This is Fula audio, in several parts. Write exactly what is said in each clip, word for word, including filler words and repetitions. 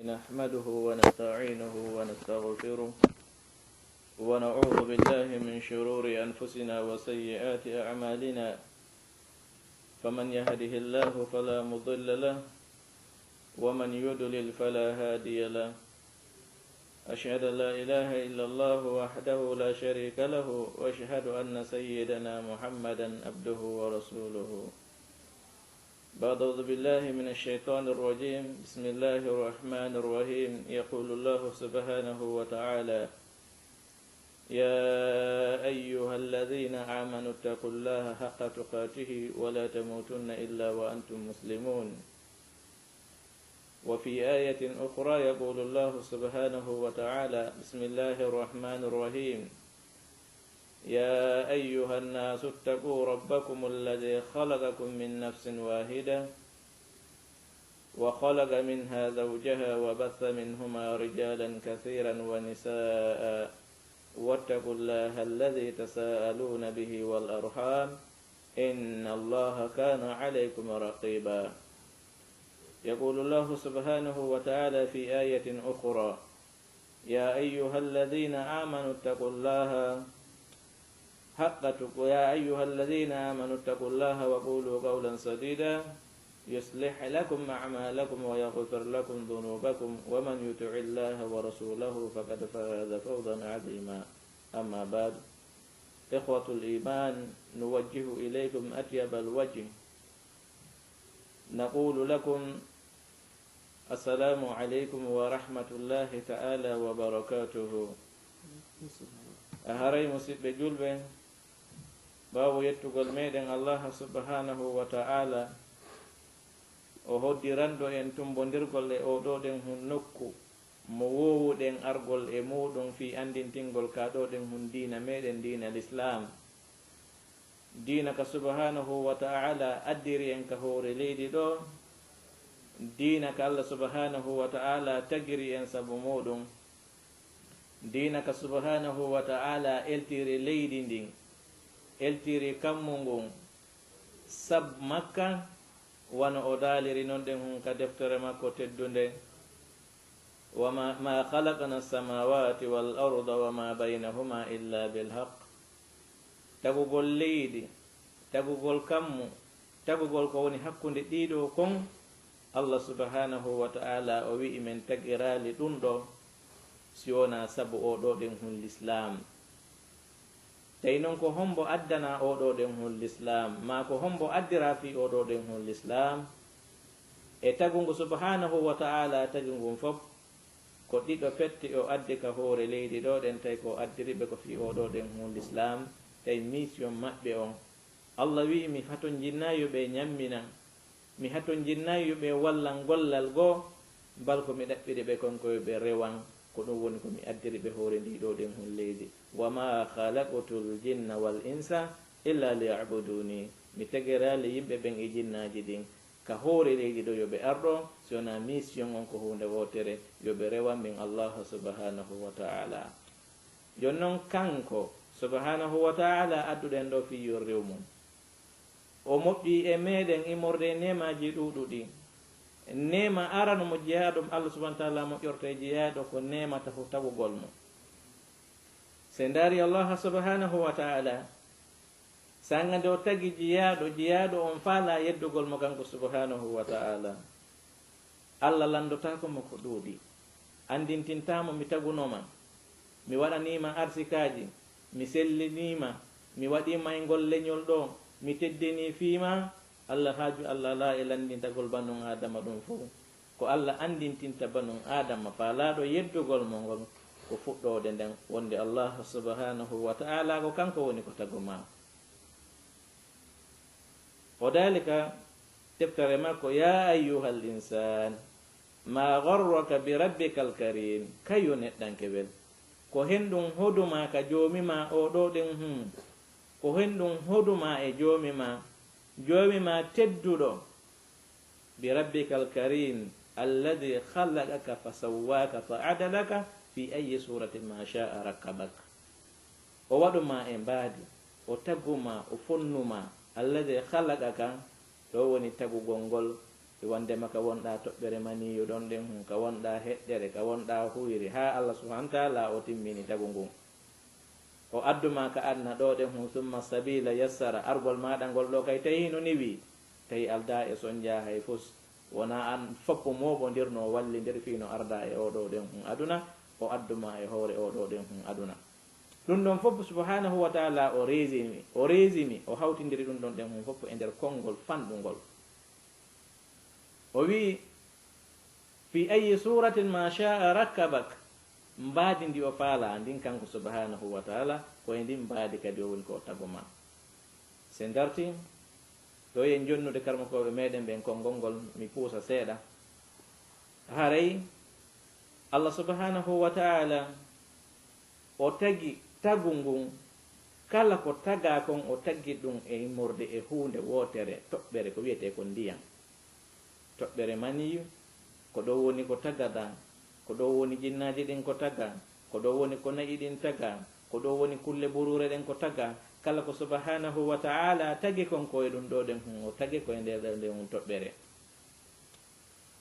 نحمده ونستعينه ونستغفره، ونعوذ بالله من شرور أنفسنا وسيئات أعمالنا، فمن يهده الله فلا مضل له، ومن يضلل فلا هادي له. أشهد أن لا إله إلا الله وحده لا شريك له، وأشهد أن سيدنا محمدا عبده ورسوله. بعد أعوذ بالله من الشيطان الرجيم. بسم الله الرحمن الرحيم. يقول الله سبحانه وتعالى: يا أيها الذين آمنوا اتقوا الله حق تقاته ولا تموتن إلا وأنتم مسلمون. وفي آية أخرى يقول الله سبحانه وتعالى: بسم الله الرحمن الرحيم. يا أيها الناس اتقوا ربكم الذي خلقكم من نفس واحدة وخلق منها زوجها وبث منهما رجالا كثيرا ونساء واتقوا الله الذي تساءلون به والأرحام إن الله كان عليكم رقيبا. يقول الله سبحانه وتعالى في آية أخرى: يا أيها الذين آمنوا اتقوا الله حق تق-، يا أيها الذين آمنوا اتقوا الله وقولوا قولا سديدا يصلح لكم أعمالكم ويغفر لكم ذنوبكم ومن يطع الله ورسوله فقد فاز فوزا عظيما. أما بعد، إخوة الإيمان، نوجه إليكم أطيب الوجه، نقول لكم: السلام عليكم ورحمة الله تعالى وبركاته. A haray, musiɓɓe julɓe, ɓaawo yettugol meɗen Allah subhanahu wa ta'ala, o hoddiranɗo en tumbondirgol e oɗo ɗen hun nokku mo woowuɗen argol e muɗum fii andintingol ka ɗo ɗen hun diina meɗen, diina Lislaam. Diina ka subhanahu wa ta'ala addiri en ka hoore leydi ɗo, diina ka Allah subhanahu wa ta'ala tagiri en sabu muɗum, diina ka subhanahu wa ta'ala eltiri leydi ndin, eltiri kammu ngun, sabu makka, wano o daaliri non ɗen hun ka deftere makko teddunde: وما، ما خلقنا السماوات والأرض وما بينهما إلا بالحق. Tagugol leydi, tagugol kammu, tagugol ko woni hakkunde ɗiɗo kon, Allah subhanahu wa ta'ala o wi'i men tagiraali ɗum ɗo si wonaa sabu o ɗo ɗen hun Lislaam. Tawi non ko hombo addana o ɗo ɗen hun Lislaam, maa ko hombo addira fii o ɗo ɗen hun Lislaam? E tagu ngu subhanahu wa ta'ala tagi ngun fof, ko ɗiɗo pette o addi ka hoore leydi ɗo ɗen, tawi ko addiri ɓe ko fii o ɗo ɗen hun Lislaam, tawi mission maɓɓe on. Allah wi'i, mi hatonjinnayi yo ɓe ñamminan, mi hatonjinnayi yo ɓe wallan gollal goo, bal ko mi ɗaɓɓiri ɓe kon ko yo ɓe rewan, ko ɗum woni ko mi addiri ɓe hoore ndi ɗo ɗen hun leydi. وما خلقت الجن والإنس إلا ليعبدون. Mi tagiraali yimɓe ɓen e jinnaaji ɗin ka hoore leydi ɗo yo ɓe ar ɗo, si wonaa mission on ko huunde wootere, yo ɓe rewan min Allah subhanahu wa ta'ala. Jon non kanko subhanahu wa ta'ala adduɗen ɗo fii yo rew mum, o moƴƴi e meɗen immorde e neemaaji ɗuuɗuɗi. Neema arano mo jeyaaɗo mo Allah subhanahu wa ta'ala moƴƴorta e jeyaaɗo ko neema taho tagugol mo. Si en ndaari Allah subhanahu wa ta'ala, sanga nde o tagi jeyaaɗo, jeyaaɗo on faalaa yeddugol mo kanko subhanahu wa ta'ala. Allah lanndotaako mo ko ɗuuɗi, anndintintaa mo mi taguno ma, mi waɗanii ma arsikaaji, mi sellinii ma, mi waɗii ma e ngol leñol ɗo, mi teddinii fii ma. Allah haaju Allah alaa e lanndintagol banun Aadama ɗum fow. Ko Allah anndintinta banun Aadama faalaaɗo yeddugol mo ngol ko fuɗɗoode nden, wonde Allah subhanahu wa ta'ala ko kanko woni ko tagu ma. O daali ka deftere makko: يا أيها الإنسان ما غرك بربك الكريم. Kayo neɗɗankewel, ko honɗum hodu ma ka Joomi ma o ɗo ɗen hun? Ko honɗum hodu ma e Joomi ma, Joomi ma tedduɗo? بربك الكريم الذي خلقك فسواك فعدلك في أي صورة ما شاء ركبك. O waɗu ma e mbaadi, o tagu ma, o fonnu ma. الذي خلقك, ɗo woni tagugol ngol, Wondema ka wonɗa toɓɓere maniyu ɗon ɗen hun, ka wonɗa heɗɗere, ka wonɗa huyri, haa Allah subhanahu wa ta'ala o timmini tagu ngun. O addu ma ka aduna ɗo ɗen hun, summa sabila yassara, argol maɗa ngol ɗo kay tawi hino niwi, tawi alda e sonja hay fus, wona an foppo moɓondirno wallindir fino arda e o ɗo ɗen hun aduna, o addu ma e hoore o ɗo ɗen hun aduna. Ɗum ɗon fof subhanahu wa ta'ala o reesimi, o reesimi, o hawtindiri ɗum ɗon ɗen hun fof e nder konngol fanɗungol. O wi'i, "Fi ayyi suratin ma sha'a rakkabak." Mbaadi ndi o faala ndin kanko subhanahu wa ta'ala, ko e ndin mbaadi kadi o woni ko o tago ma. Se ngarti, ɗo yen jonnude karmakooɓe meɗen ɓen konngol ngol, mi puusa seeɗa. Haray Allah subhanahu wa ta'ala o tagi tagu ngun, kala ko taga kon o tagi ɗum e immorde e huunde wootere toɓɓere ko wiyetee ko ndiyam. Toɓɓere maniyu, ko ɗo woni ko tagaɗa, ko ɗo woni jinnaaji ɗin ko taga, ko ɗo woni ko na'i ɗin taga, ko ɗo woni kulle buruure ɗen ko taga. Kala ko subhanahu wa ta'ala tagi kon ko e ɗum ɗo ɗen hun, o tagi ko e nder ɗen hun toɓɓere.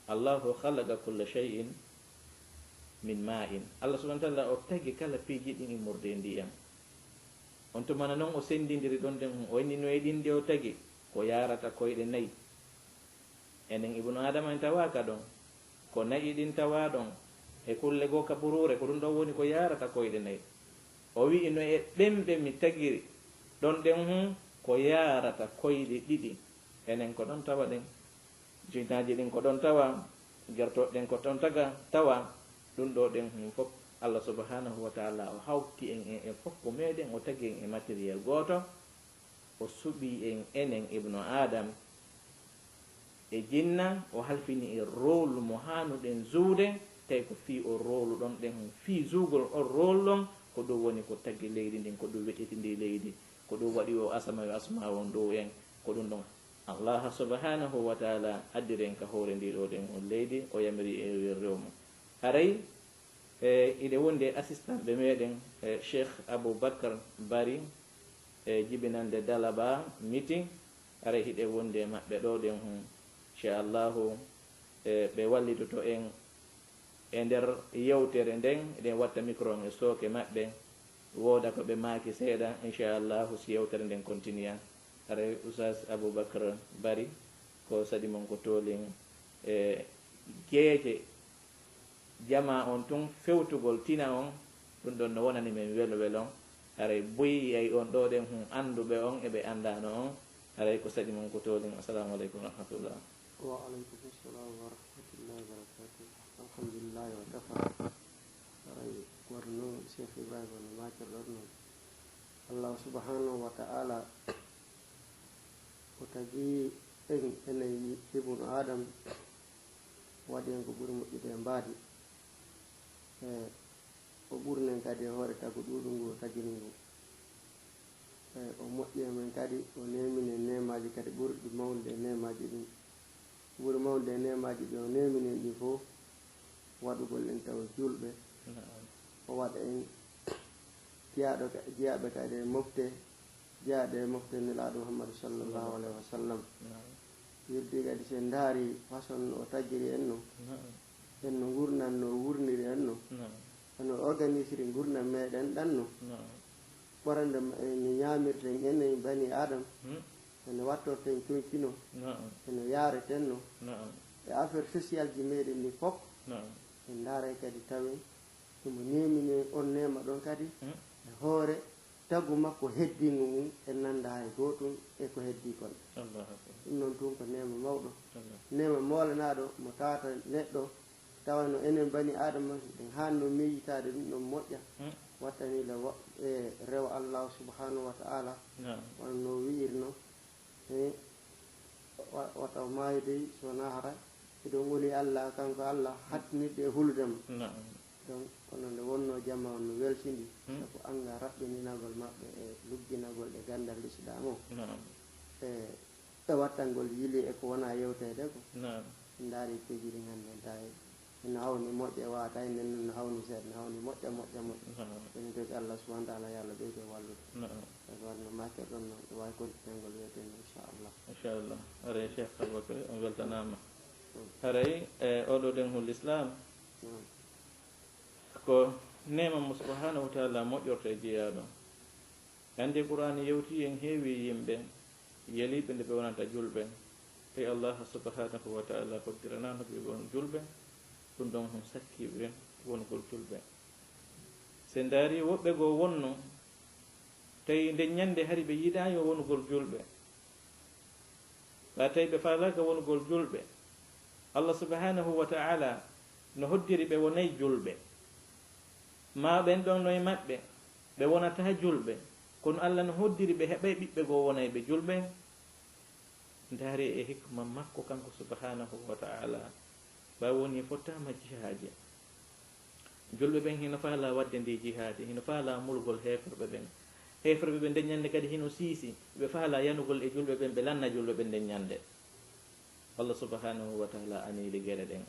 Allahu khalaqa kulla shay'in min ma'in. Allah subhanahu wa ta'ala o tagi kala piiji ɗin immorde e ndiyam. On tuma non o sendindiri ɗon ɗen hun, o inni no e ɗin ɗe o tagi ko yarata koyɗe nayi. Enen ibnu Adama en tawaaka ɗon, ko na'i ɗin tawa ɗon, e kulle goo ka buruure, ko ɗum ɗon woni ko yarata koyɗe nayi. O wi'i no e ɓen ɓe mi tagiri ɗon ɗen hun ko yarata koyɗe ɗiɗi. Enen ko ɗon tawa ɗen. Jinnaaji ɗin ko ɗon tawa, gertooɗe ɗen ko ɗon taga, tawa, ɗum ɗo ɗen hun fof, Allah subhanahu wa ta'ala o hawti en, en, en fof ko meɗen, o tagi en e matériel gooto, o suɓi en, enen ibnu Adam, e jinna, o halfini en rôle mo haanuɗen zuude, tawi ko fii on rôle ɗon ɗen hun, fii zuugol on rôle ɗon, ko ɗum woni ko tagi leydi ndin, ko ɗum weƴƴitindi leydi, ko ɗum waɗi o asama yo asama on dow en, ko ɗum ɗon. Allah subhanahu wa ta'ala addiri en ka hoore ndi ɗo ɗen on leydi, o yamiri en yo en rew mo. Haray, e, hiɗe wondi e assistant ɓe meɗen, e, Cheikh Abou Bakr Bari, e, jibinande Dalaba Miti, haray hiɗe wondi e maɓɓe ɗo ɗen hun. Inchallahu, e, ɓe wallitoto en e nder yewtere nden, eɗen watta micro on e sooke maɓɓe, wooda ko ɓe maaki seeɗa, inchallahu, si yewtere nden continua. Haray Oustaz Aboubacry Bari, ko saɗi mon ko toolin e geece jamaa on tun fewtugol tina on, ɗum ɗon no wonani men welo welon. Haray buy yiyay on ɗo ɗen hun annduɓe on e ɓe anndaano on. Haray ko saɗi mon ko toolin. Assalamu aleykum wa rahmatullah. Wa aleykum salam wa rahmatullahi wa barakatuh. Alhamdulillahi wa kafa. Haray kono noon Cheikh Ibrahima no maakirɗon noon. Allahu subhanahu wa ta'ala o tagi en enen ibnu Adam, waɗi en ko ɓuri moƴƴude e mbaadi. E o ɓurnen kadi e hoore tagu ɗuuɗu ngu o tagini ngu. E o moƴƴi e men kadi, o neeminen neemaaji kadi ɓurɗi mawnude e neemaaji ɗin. Ko ɓuri mawnude e neemaaji ɗi o neemini en ɗin fof, waɗugol en tawa juulɓe. Naam. O waɗa en jiyaaɗo ka-, jiyaaɓe kadi e mofte, jiyaaɗe e mofte Nelaaɗo Muhammadu sallallahu alayhi wa sallam. Naam. Wirdi kadi, si en ndaari façon no o taggiri en no, Naam. en no ngurndan no o wurniri en no, Naam. hono o organisiri ngurndan meɗen ɗan no. Naam. Ɓorande ma-, e no ñaamirten enen bani Adam, Hmm. e no wattorten conci no, Naam. e no yaareten no, Naam. e affaire social ji meɗen ɗi fof. Naam. En ndaaray kadi tawen himo neemini en on neema ɗon kadi Hmm. e hoore tagu makko heddingo ngun en nannda hay gootum e ko heddi kon. Allahu akbar. Ɗum noon tun ko neema mawɗo. Allah. Neema moolanaaɗo mo tawata neɗɗo tawa no enen bani Adama, en haanno miijitaade ɗum ɗon moƴƴa, Hmm. wattani le wo-, e rewa Allahu subhanahu wa ta'ala, Naam. wano no wi'irno, e wa-, wata o maayi dey so wonaa hara, eɗon ngoni Allah, kanko Allah, hattinirɗe e huludam. Naam. Donc, kono nde wonno jama on no weltindi, Hmm. sabu annga raɓɓininagol maɓɓe e lugginagol e ganndal Lislaam o. Naam. E e wattangol yili e ko wona yewteede ko. Naam. Ndaari piiji ɗin hannde tawi ina hawni moƴƴe, wata enen no hawni seeɗa, no hawni moƴƴa, moƴƴa, moƴƴa. Naam. Enen toki Allah subhanahu wa ta'ala, yo Allah ɓeydo wallude. Naam. Sabu wonno makke ɗon no, ɗo wawi kontinengol wiyeteno, inchallah. Inchallah. Are Cheikh Aboubacar, on weltanaama. Haray, e, oɗo ɗen hul Islam, ko neema mo subhanahu wa ta'ala moƴƴorta e jeyaaɗo. Anndi Qur'aani yewti en heewi yimɓe yeliiɓe nde ɓe wonanta julɓe. Tawi Allah subhanahu wa ta'ala hoddiranaano ɓe won julɓe, ɗum ɗon hon sakki ɓe wonugol julɓe. Se ndaari woɓɓe goo wonno, tawi nden ñande hari ɓe yiɗaayi wonugol julɓe. Ɓa tawi ɓe faalaaka wonugol julɓe, Allah subhanahu wa ta'ala no hoddiri ɓe wonay julɓe. Ma ɓen ɗon no e maɓɓe, ɓe wonataa julɓe, kono Allah no hoddiri ɓe heɓay ɓiɓɓe goo wonayɓe julɓe. Ndaari e hikma makko kanko subhanahu wa ta'ala, ɓay woni fottaama jihaaji. Julɓe ɓen hino faalaa waɗde ndi jihaadi, hino faalaa mulgol heeferɓe ɓen. Heeferɓe ɓen nden ñande kadi hino siisi, ɓe faalaa yanugol e julɓe ɓen, ɓe lanna julɓe ɓen nden ñande. Allah subhanahu wa ta'ala anili geɗe ɗen.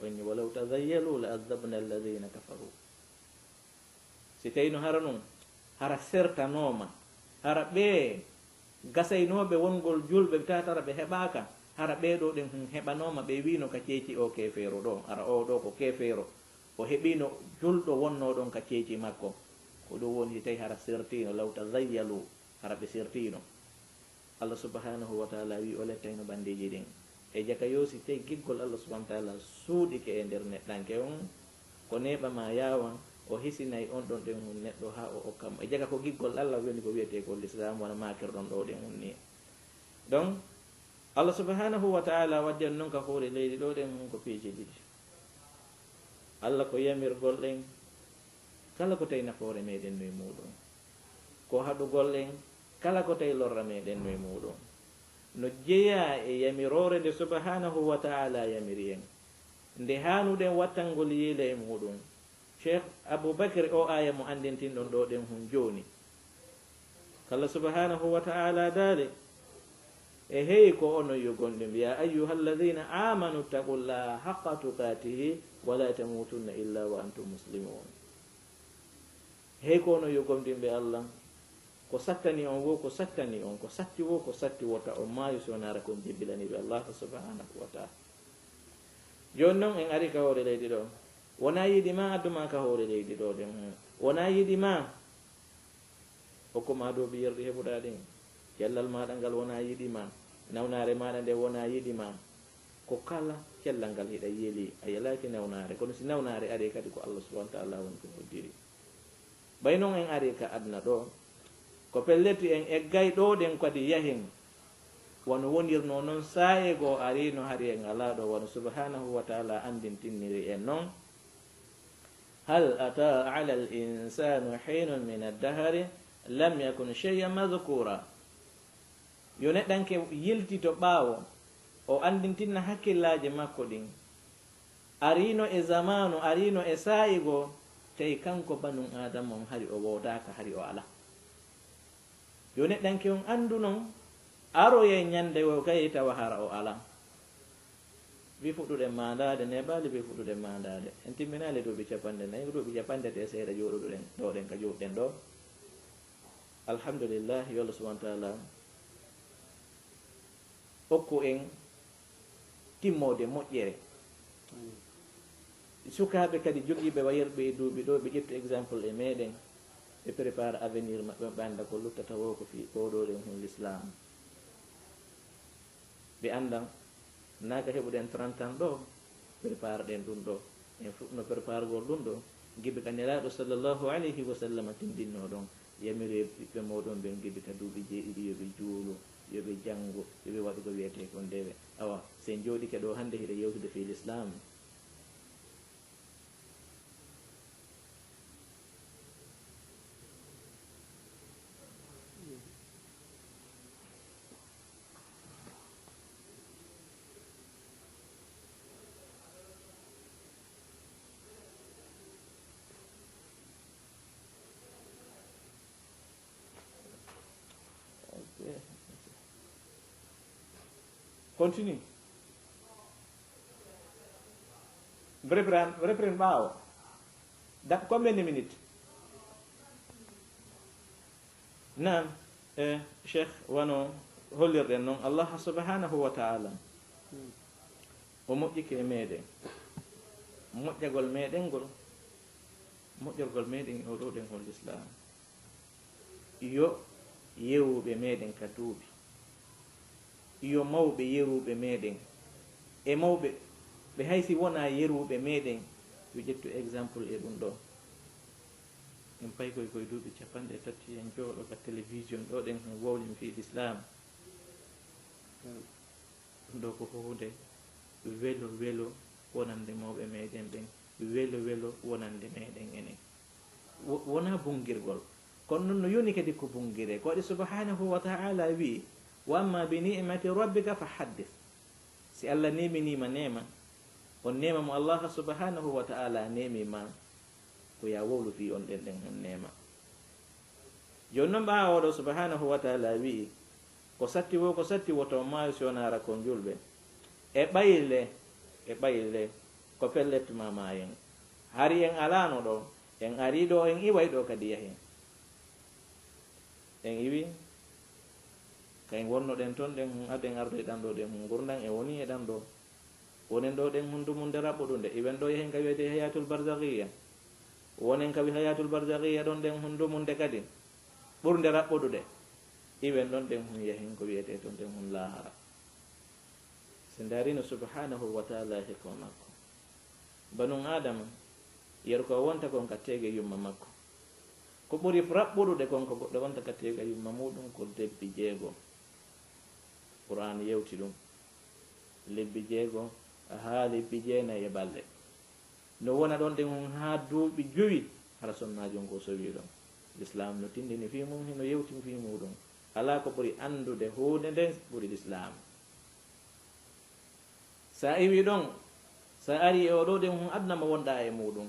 O inni, "Walaw tazayyalu la azabna alladhina kafaru." Si tawino hara nun, hara sertanooma, hara ɓee gasaynooɓe wongol julɓe, ɓe tawata hara ɓe heɓaaka, hara ɓee ɗoo ɗen hun heɓanooma, ɓe wiino ka ceeci o keefeero ɗoo, hara oo ɗoo ko keefeero, o heɓiino julɗo wonnoo ɗon ka ceeci makko. Ko ɗum woni si tawi hara sertiino, law tazayyalu, hara ɓe sertiino. Allah subhanahu wa ta'ala wi o lettayno ɓandeeji ɗin. E jaka yo si tawi giggol Allah subhanahu wa ta'ala suuɗike e nder neɗɗanke on, ko neeɓa ma yaawan, o hisinay on ɗon ɗen hun neɗɗo haa o okka mo. E jaka ko giggol Allah woni ko wiyetee ko Lislaam, wona maakirɗon ɗoo ɗen hun ni. Donc, Allah subhanahu wa ta'ala waddi en non ka hoore leydi ɗoo ɗen hun ko piiji ɗiɗi. Allah ko yamirgol ɗen, kala ko tawi nafoore meɗen no e muuɗum. Ko haɗugol ɗen, kala ko tawi lorra meɗen no e muuɗum. No jeyaa e yamiroore nde subhanahu wa ta'ala yamiri en, nde haanuɗen wattangol yiile e muuɗum. Cheikh Abu Bakr, o aaya mo anndintinɗon ɗoo ɗen hun jooni. Kala subhanahu wa ta'ala daali, e hey ko onon yo gomɗimɓe, ya ayyuhalladhina amanu taqullaha haqqa tuqatihi wa la tamutunna illa wa antum muslimun. Hey ko onon yo gomɗimɓe Allah, ko sattani on wo, ko sattani on, ko satti wo, ko satti wota on maayu si wonaa hara ko on jebbilani ɓe Allah subhanahu wa ta'ala. Jooni non en ari ka hoore leydi ɗoo. Wonaa yiɗi ma addu ma ka hoore leydi ɗoo ɗen. Wonaa yiɗi ma hokku ma duuɓi yerɗi heɓuɗaa ɗin. Cellal maaɗa ngal wonaa yiɗi ma. Nawnaare maaɗa nde wonaa yiɗi ma. Ko kala cellal ngal hiɗa yeli, a yelaaki nawnaare. Kono si nawnaare ari kadi ko Allah subhanahu wa ta'ala woni ko hoddiri. Ɓay non en ari ka aduna ɗoo, ko pellet en eggay ɗoo ɗen kadi yahen. Wano wonirnoo non saa'i goo ariino hari en alaa ɗoo, wano subhanahu wa ta'ala anndintiniri en non. Hal ata ala al insanu hinun min ad-dahri lam yakun shay'an madhkura. Yo neɗɗanke yiltito ɓaawo, o anndintinna hakkillaaji makko ɗin. Ariino e zamaanu, ariino e saa'i goo, tawi kanko banun Aadama on hari o woodaaka, hari o alaa. Yo neɗɗanke on anndu non, aroyay ñande woo kay tawa hara o alaa. Ɓe fuɗɗuɗen maandaade, neeɓaali ɓe fuɗɗuɗen maandaade. En timminaali duuɓi capanɗe nayi, duuɓi capanɗe tati e seeɗa jooɗuɗen ɗoo ɗen ka jooɗuɗen ɗoo. Alhamdulillah, yo Allah subhanahu wa ta'ala okku en timmoode moƴƴere. Sukaaɓe kadi jogiiɓe wayirɓe e duuɓi ɗoo, ɓe ƴettu exemple e meɗen, ɓe prépare avenir maɓɓe, ɓe annda ko luttata woo ko fii ko ɗoo ɗen hun l'islam. Ɓe anndan, naa ka heɓuɗen trente ans ɗoo, prépare ɗen ɗum ɗoo. En fuɗɗuno préparegol ɗum ɗoo, gibi ka Nelaaɗo sallallahu alayhi wa sallam tindinnoo ɗon, yamiri ɓiɓɓe mooɗon ɓen gibi ka duuɓi jeeɗiɗi yo ɓe juulu, yo ɓe janngu, yo ɓe waɗu ko wiyetee ko ndewe. Awa, si en jooɗike ɗoo hannde hiɗen yewtude fii l'islam. Continue. Repren, repren ɓaawo. Dans combien de minutes? Naam, e Cheikh, wano hollirɗen non, Allah subhanahu wa ta'ala O moƴƴike e meeɗen. Moƴƴagol meeɗen ngol, moƴƴorgol meeɗen e oɗo ɗen hol Lislaam. Yo yeruɓe meeɗen ka duuɓi, yo mawɓe yeruɓe meeɗen, e mawɓe ɓe hay si wonaa yeruɓe meeɗen, yo ƴettu exemple e ɗum ɗo. En pay koy koye duuɓi capanɗe tati en jooɗo ka télévision ɗo ɗen hon wowlin fii Lislaam. Ɗum ɗo ko huunde welo welo wonande mawɓe meeɗen ɓen, welo welo wonande meeɗen enen. Wo-, wonaa bungirgol. Kono noon no yoni kadi ko bungire. Ko waɗi subhanahu wa ta'ala wi'i, "Wa amma bi ni'mati rabbika fa haddith." Si Allah neeminii ma neema, on neema mo Allah subhanahu wa ta'ala neemi ma, ko yaa wowlu fii on ɗen ɗen hon neema. Jooni noon ɓaawo ɗo subhanahu wa ta'ala wi'i, ko satti wo, ko satti woto maayo si wonaa rakon julɓe. E ɓayle, e ɓayle, ko pellet ma maayen. Hari en alaano ɗo, en arii ɗo, en iway ɗo kadi yahen. En iwi, ka en wonnoɗen toon ɗen hon, aden arde ɗan ɗo ɗen hon ngurndan, en woni e ɗan ɗo. Wonen ɗo ɗen hundumunde raɓɓuɗunde, iwen ɗo yahen ka wiyetee hayatul barzakhiya. Wonen ka wi hayatul barzakhiya ɗon ɗen hundumunde kadi ɓurnde raɓɓuɗude, iwen ɗon ɗen hun yahen ko wiyetee toon ɗen hun laahara. Si ndaarino subhanahu wa ta'ala hikma makko, banun Aadama, yeru ko wonta kon ka teege yumma makko. Ko ɓuri raɓɓuɗude kon ko goɗɗo wonta ka teega yumma muuɗum ko lebbi jeego. Qur'aan yewti ɗum. Lebbi jeego haa lebbi jeenayi e balɗe. No wona ɗon ɗen hun haa duuɓi jowi hara sonnaajo ngo sowii ɗon. Lislaam no tindini fii mum, hino yewti fii muuɗum. Alaa ko ɓuri anndude huunde nden ɓuri Lislaam. Sa iwi ɗon, sa ari e oo ɗoo ɗen hun aduna mo wonɗaa e muuɗum,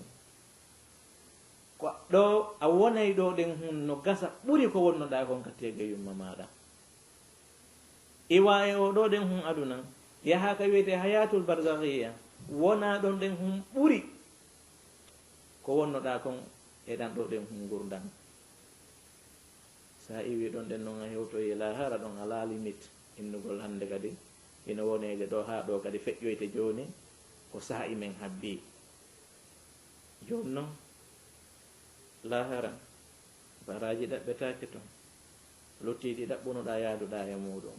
ko ɗo a wonay ɗoo ɗen hun no gasa ɓuri ko wonnoɗaa kon ka teega yumma maaɗa. Iwa e oo ɗoo ɗen hun aduna, yaha ka wiyetee hayatul barzakhiya, wona ɗon ɗen hun ɓuri ko wonnoɗaa kon e ɗan ɗoo ɗen hun ngurndan. Sa iwi ɗon ɗen non a hewtoyi e laahara ɗon alaa limit innugol hannde kadi. Hino woneede ɗo haa ɗo kadi feƴƴoyte jooni ko saa'i men habbii. Jooni non laahara baraaji ɗaɓɓetaake ton. Luttiiɗi ɗaɓɓunoɗaa yaaduɗaa e muuɗum.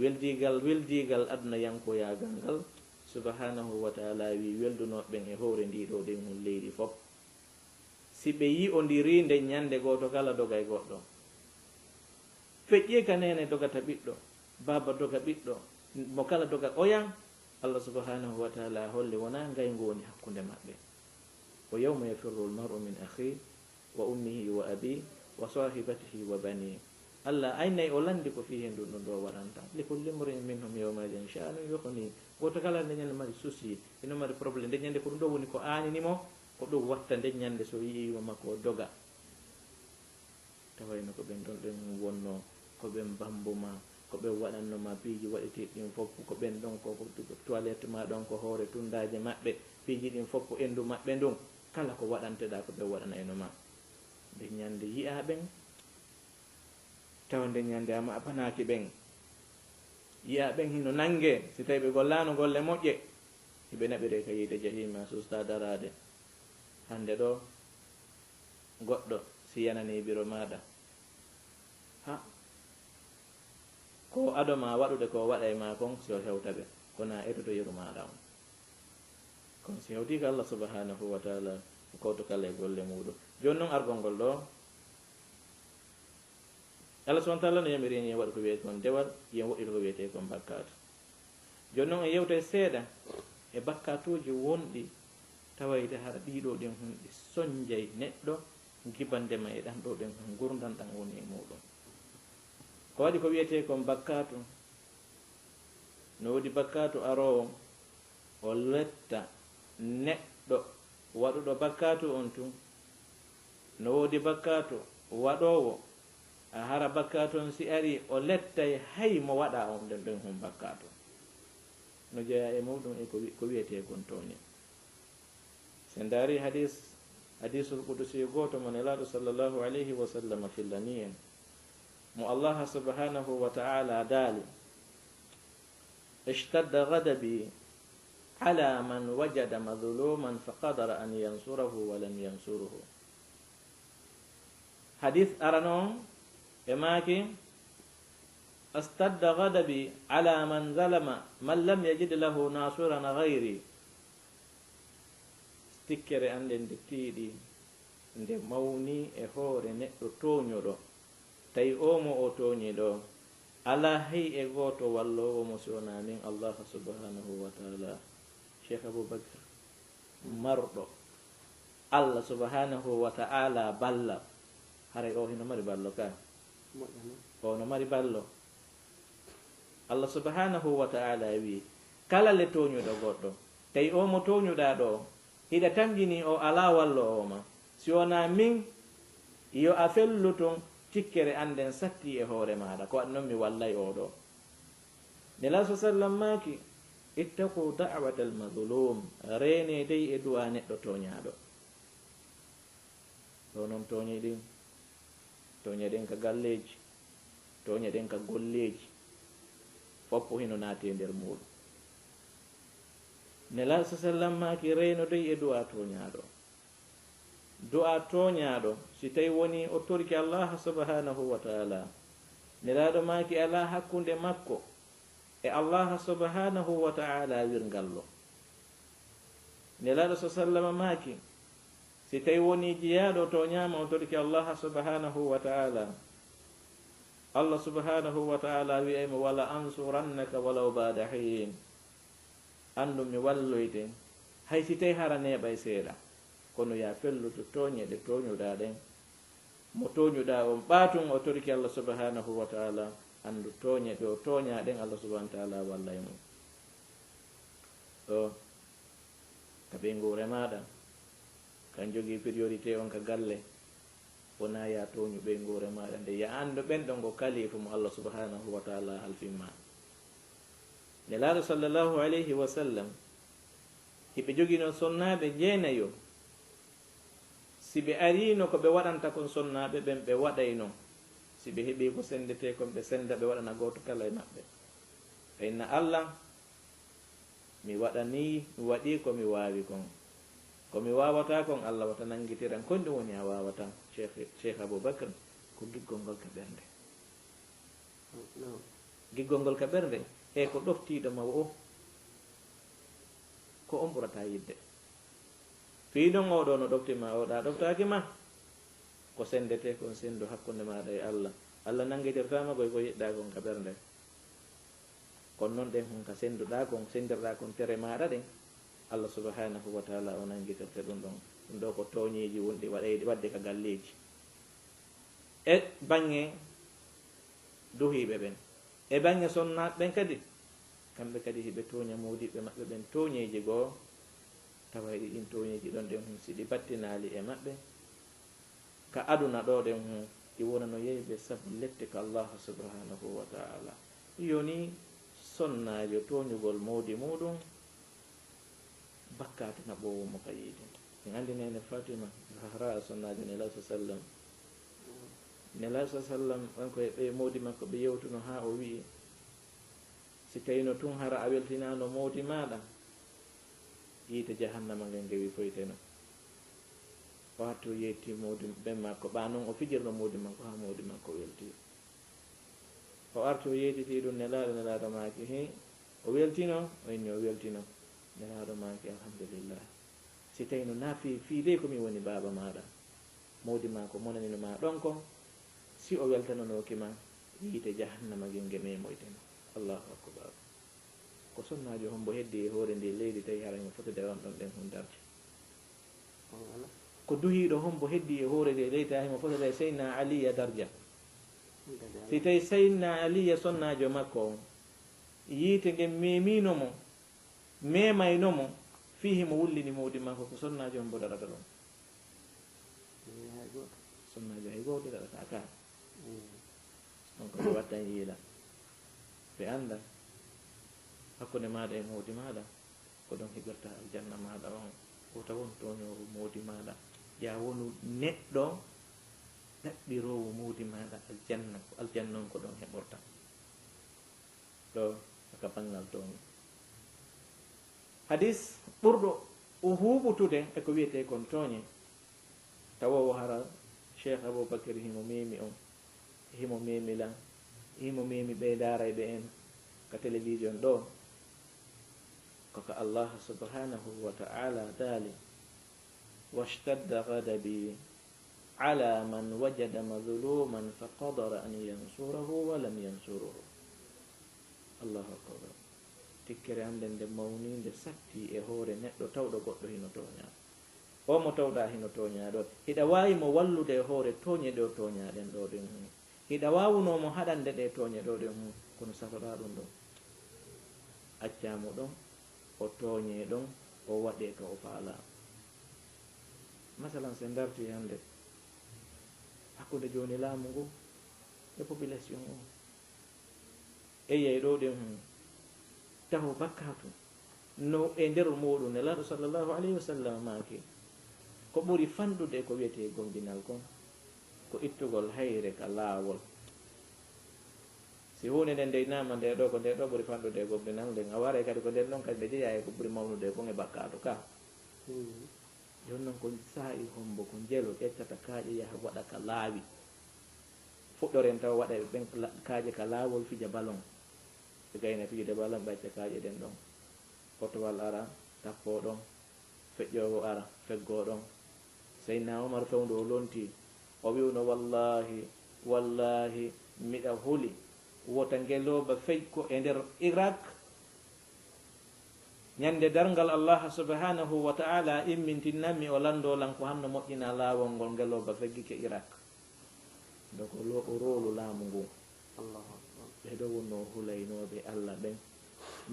Weldiigal, weldiigal adunayankoyaagal ngal, subhanahu wa ta'ala wi weldunooɓe ɓen e hoore ndii ɗoo ɗen hun leydi fof. Si ɓe yi'ondirii nden ñande gooto kala doga e goɗɗo. Feƴƴii ka neene dogata ɓiɗɗo, baaba doga ɓiɗɗo, mo kala doga oya, Allah subhanahu wa ta'ala holli wonaa ngayngu woni hakkunde maɓɓe. Wa yawma yafirru al-mar'u min akhihi wa ummihi wa abihi wa sahibatihi wa banihi. Allah aynay o lanndi ko fii hen ɗum ɗum ɗo waɗanta. Li kulli mri'in minhum yawma idhin sha'nun yughnihi. Gooto kala nde ñande mari souci, ino mari problème. Nde ñande ko ɗum ɗo woni ko aanini mo, ko ɗum watta nde ñande so yi'i yumma makko o doga. Tawayno ko ɓen ɗon ɓen wonno, ko ɓen bambu ma, ko ɓen waɗanno ma piiji waɗeteeɗi ɗin fof, ko ɓen ɗon ko, ko toilette ma ɗon, ko hoore tundaaje maɓɓe, piiji ɗin fof ko endu maɓɓe ndun. Kala ko waɗanteɗaa ko ɓen waɗanayno ma. Nde ñande yi'aa ɓen, tawa nde ñande a maɓanaaki ɓen. Yi'aa ɓen hino nangee, si tawi ɓe gollaano golle moƴƴe, hiɓe naɓiree ka yiite jahiima, susta daraade. Hannde ɗo, goɗɗo si yananii biro maaɗa, ha, ko ado ma waɗude ko waɗay ma kon, si o hewta ɓe, kono a etoto yeru maaɗa on. Kono si hewtii ko Allah subhanahu wa ta'ala, o kawto kala e golle muuɗum. Jooni non argol ngol ɗo, Allah subhanahu wa ta'ala no yamiri en yen waɗu ko wiyetee kon dewal, yen woɗɗitu ko wiyetee kon bakkaatu. Jooni non en yewtay seeɗa e bakkaatuuji wonɗi tawayde hara ɗii ɗoo ɗin hun ɗi sonjay neɗɗo gibande ma e ɗan ɗoo ɗin hun ngurndan ɗan woni e muuɗum. Ko waɗi ko wiyetee kon bakkaatu? No woodi bakkaatu aroowo, o letta neɗɗo waɗuɗo bakkaatu on tun. No woodi bakkaatu waɗoowo, a hara bakkaatu on si arii, o lettay hay mo waɗaa on ɗen ɗon hun bakkaatu. No jeyaa e muuɗum e ko wi-, ko wiyetee kon tooñe. Si en ndaari hadis, hadisul qudusi gooto mo Nelaaɗo sallallahu alayhi wa sallam fillani en, mo Allah subhanahu wa ta'ala daali, "Ishtadda ghadabi على من وجد مظلوما فقدر أن ينصره ولم ينصره. Hadis arano on, ɓe maaki, "اشتد غضبي على من ظلم من لم يجد له ناصرا غيري." Tikkere an nden nde tiiɗi, nde mawni e hoore neɗɗo tooñuɗo, tawi oo mo o tooñi ɗoo, alaa hay e gooto walloowo mo si wonaa min Allah subhanahu wa ta'ala. Cheikh Abou Bakr, marɗo Allah subhanahu wa ta'ala balla, haray o hino mari ballo ka? Moƴƴa non. O no mari ballo. Allah subhanahu wa ta'ala wi'i, kala le tooñuɗo goɗɗo, tawi o mo tooñuɗaa ɗoo, hiɗa tamƴini o alaa walloowo ma, si wonaa min, yo a fellu tun, tikkere an nden satti e hoore maaɗa, ko waɗi non mi wallay oo ɗoo. Nelaaɗo sallam maaki, "اتقوا دعوة المظلوم." Reenee dey e du'aa neɗɗo tooñaaɗo. Ɗoo non tooñe ɗin, tooñe ɗen ka galleeji, tooñe ɗen ka golleeji, foppo hino naati e nder muuɗum. Nelaaɗo sallam maaki, reeno dey e du'aa tooñaaɗo. Du'aa tooñaaɗo, si tawi wonii o torike Allah subhanahu wa ta'ala, Nelaaɗo maaki alaa hakkunde makko e Allah subhanahu wa ta'ala wirngallo. Nelaaɗo sa sallama maaki, si tawi wonii jiyaaɗo tooñaama o torike Allah subhanahu wa ta'ala, Allah subhanahu wa ta'ala wi'ay mo, "ولأنصرنك ولو بعد حين." Anndu mi walloyte, hay si tawi hara neeɓay seeɗa. Kono yaa fellutu tooñe ɗe tooñuɗaa ɗen. Mo tooñuɗaa on ɓaatun o torike Allah subhanahu wa ta'ala, anndu tooñe ɗe o tooñaa ɗen Allah subhanahu wa ta'ala wallay mo. Ɗoo, ka ɓeynguure maaɗa, kan jogii priorité on ka galle, wonaa yaa tooñu ɓeynguure maaɗa nde, yaa anndu ɓen ɗon ko kalifu mo Allah subhanahu wa ta'ala halfin ma. Nelaaɗo sallallahu alayhi wa sallam, hiɓe joginoo sonnaaɓe jeenayo, si ɓe ariino ko ɓe waɗanta kon sonnaaɓe ɓen, ɓe waɗayno. Si ɓe heɓii ko senndetee kon, ɓe sennda, ɓe waɗana gooto kala e maɓɓe. Fa inna Allah, mi waɗanii, mi waɗii ko mi waawi kon. Ko mi waawataa kon, Allah wata nanngitiran. Kon ɗum woni a waawataa. Cheikh, Cheikh Abou Bakr, ko giggol ngol ka ɓernde. Giggol ngol ka ɓernde, e ko ɗoftiiɗo ma o, ko on ɓurata yiɗde. Fii non oo ɗoo no ɗofti ma, oo ɗaa ɗoftaaki ma. Ko senndetee kon senndu hakkunde maaɗa e Allah. Allah nanngitirtaa ma koy ko yiɗɗaa kon ka ɓernde. Kono non ɗen hon ka sennduɗaa kon, senndirɗaa kon tere maaɗa ɗen, Allah subhanahu wa ta'ala o nanngitirte ɗum ɗon. Ɗum ɗoo ko tooñeeji wonɗi waɗayɗi waɗde ka galleeji. E baŋŋe duhiiɓe ɓen, e baŋŋe sonnaaɓe ɓen kadi, kamɓe kadi hiɓe tooña moodiɓɓe maɓɓe ɓen tooñeeji goo, tawa hiɗi ɗin tooñeeji ɗon ɗen hon si ɗi battinaali e maɓɓe, ka aduna ɗoo ɗen hon, ɗi wonano yeyɓe sabu lette ka Allah subhanahu wa ta'ala. Yoni sonnaajo tooñugol moodi muuɗum, bakkaatu naɓoowo mo ka yiite. En anndi neene Fatima Zahra, sonnaajo Nelaaɗo sa sallam. Nelaaɗo sa sallam, on ko e ɓe moodi makko ɓe yewtuno haa o wi'i, si tawino tun hara a weltinaano moodi maaɗa, yiite jahannama ngen ngewi foyteno. O arti o yetti moodi ɓen makko, ɓaa non o fijirno moodi makko haa moodi makko welti. O arti o yeetiti ɗum Nelaaɗo, Nelaaɗo maaki, "Hi, o weltino?" O inni, "O weltino." Nelaaɗo maaki, "Alhamdulillah. Si tawino naa fii, fii dey ko mi woni baaba maaɗa, moodi maa ko monanino maa ɗon kon, si o weltanonooki ma, yiite jahannama ngen nge memoyteno." Allahu akbar. Ko sonnaajo hombo heddi e hoore ndi leydi tawi hara himo fotode on ɗon ɗen hun darja? Ko duhiiɗo hombo heddi e hoore ndi leydi tawi himo fotode Seydina Aliya darja? Si tawi Seydina Aliya sonnaajo makko on, yiite ngen memino mo, memayno mo, fii himo wullini moodi makko, ko sonnaajo hombo daɗata ɗum? Sonnaajo hay gooto daɗata ka. On ko ɓe wattan yiila. Ɓe annda hakkunde maaɗa e moodi maaɗa, ko ɗon heɓirta aljanna maaɗa on. Wota won tooñoowo moodi maaɗa. Yaa wonu neɗɗo ɗaɓɓiroowo moodi maaɗa aljanna, ko aljanna on ko ɗon heɓorta. Ɗo, ka banngal tooñe. Hadis ɓurɗo o huuɓutude e ko wiyetee kon tooñe, tawa o hara Cheikh Aboubacry himo memi on, himo memi lan, himo memi ɓe ndaarayɓe en ka télévision ɗo, ko ka Allah subhanahu wa ta'ala daali: "Washtadda ghadabi ala man wajada mazluman faqadara an yansurahu wa lam yansuruhu." Allahu akbar. Tikkere am nden nde mawni, nde satti e hoore neɗɗo tawɗo goɗɗo hino tooñaa. O mo tawɗaa hino tooñaa ɗo, hiɗa waawi mo wallude e hoore tooñe ɗe o tooñaa ɗen ɗo ɗen. Hiɗa waawunoo mo haɗande ɗe tooñe ɗo ɗen, kono saloɗaa ɗum ɗon. Accaa mo ɗon, o tooñee ɗon, o waɗee ka o faalaa. Masalan, si en dartii hannde hakkunde jooni laamu ngu e population o, eyay ɗo ɗen, taho bakkaatu no e nder muuɗum. Nelaaɗo sallallahu alayhi wa sallam maaki, ko ɓuri fanɗude e ko wiyetee gomɗinal kon, ko ittugol hayre ka laawol. Si huunde nden deynaama nde ɗo, ko nde ɗo ɓuri fanɗude e gomɗinal nden, a waray kadi ko nden ɗon kadi nde jeyaa e ko ɓuri mawnude kon e bakkaatu ka. Jooni non, ko saa'i hombo, ko njelo ƴettata kaaƴe yaha waɗa ka laawi? Fuɗɗoren taw waɗa ɓen la-, kaaƴe ka laawol, fija balon. Ɓe gayna fijude balon, ɓe acca kaaƴe ɗen ɗon. Potowal ara, tappoo ɗon. Feƴƴoowo ara, feggoo ɗon. Seydina Umar fewndo o lontii, o wi'uno, "Wallaahi, wallaahi, miɗa huli wota ngelooba fey ko e nder Irak." Ñande darngal, Allah subhanahu wa ta'ala immintinnanmi o lanndoo lan ko hanno moƴƴinaa laawol ngol, ngelooba feggike Irak. Donc, o lo-, o roolu laamu ngun. Allahu Akbar. Ɓe ɗo wonnoo hulaynooɓe Allah ɓen,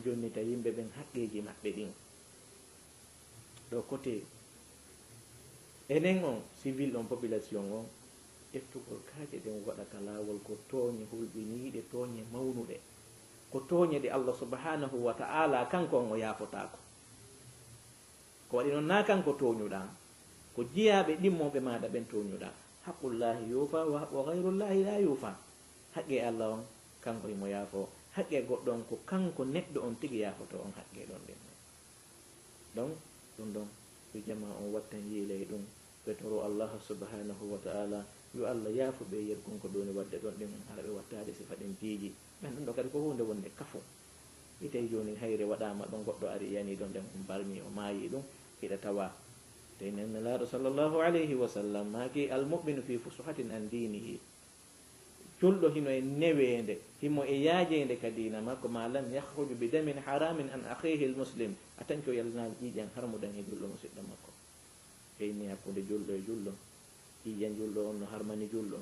jonnita yimɓe ɓen haqqeeji maɓɓe ɗin. Ɗo kote enen on, civil on, population on, ƴettugol kaaƴe ɗen waɗa ka laawol, ko tooñe hulɓiniiɗe, tooñe mawnuɗe. Ko tooñe ɗe Allah subhanahu wa ta'ala kanko on o yaafotaako. Ko waɗi non, naa kanko tooñuɗaa, ko jiyaaɓe ɗimmooɓe maaɗa ɓen tooñuɗaa. Haqqullaahi yuufa wa, wa gayrullaahi laa yuufa. Haqqee Allah on, kanko himo yaafoo. Haqqee goɗɗo on, ko kanko neɗɗo on tigi yaafotoo on haqqee ɗon ɗen. Donc, ɗum ɗon, yo jamaa on wattan yiilay ɗum, ɓe toroo Allah subhanahu wa ta'ala, yo Allah yaafu ɓe, yerkon ko ɓe woni waɗde ɗon ɗen, hara ɓe wattaade sifa ɗen piiji. Ɓen ɗum ɗo kadi ko huunde wonde kafu. Itay jooni hayre waɗaama ɗon, goɗɗo ari yani ɗon ɗen, on barmi, o maayi ɗum, hiɗa tawa. Tawi nen Nelaaɗo sallallahu alayhi wa sallam maaki, "Al mu'minu fi fusuhatin an dinihi." Julɗo hino e neweende, himo e yaajeende ka diina makko, "Ma lam yakhruj bi damin haramin an akhihi al muslim." A tanki o yaltinaali ƴiiƴan harmuɗan e julɗo musiɗɗo makko. Heyni hakkunde julɗo e julɗo, ƴiiƴan julɗo on no harmani julɗo,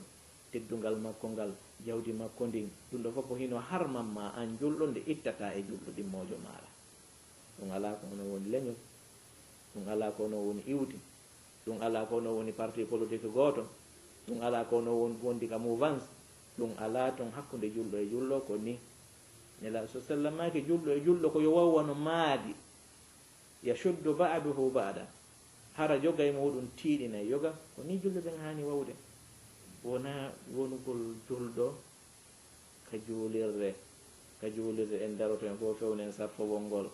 teddungal makko ngal, jawdi makko ndin, ɗum ɗo fof ko hino harman ma an julɗo nde ittataa e julɗo ɗimmoojo maaɗa. Ɗum alaa ko hono woni leñol, ɗum alaa ko hono woni iwdi, ɗum alaa ko hono woni parti politique gooto, ɗum alaa ko hono won-, wondi ka mouvance, ɗum alaa ton hakkunde julɗo e julɗo ko ni. Nelaaɗo sa sallam maaki, julɗo e julɗo ko yo waw wano maadi. Yashuddu ba'duhu ba'da. Hara jogay muɗum tiiɗinay yoga. Ko ni julɓe ɓen haani wawde. Wonaa wonugol julɗo ka juulirde, ka juulirde en daroto, en fof fewnen sarfowol ngol.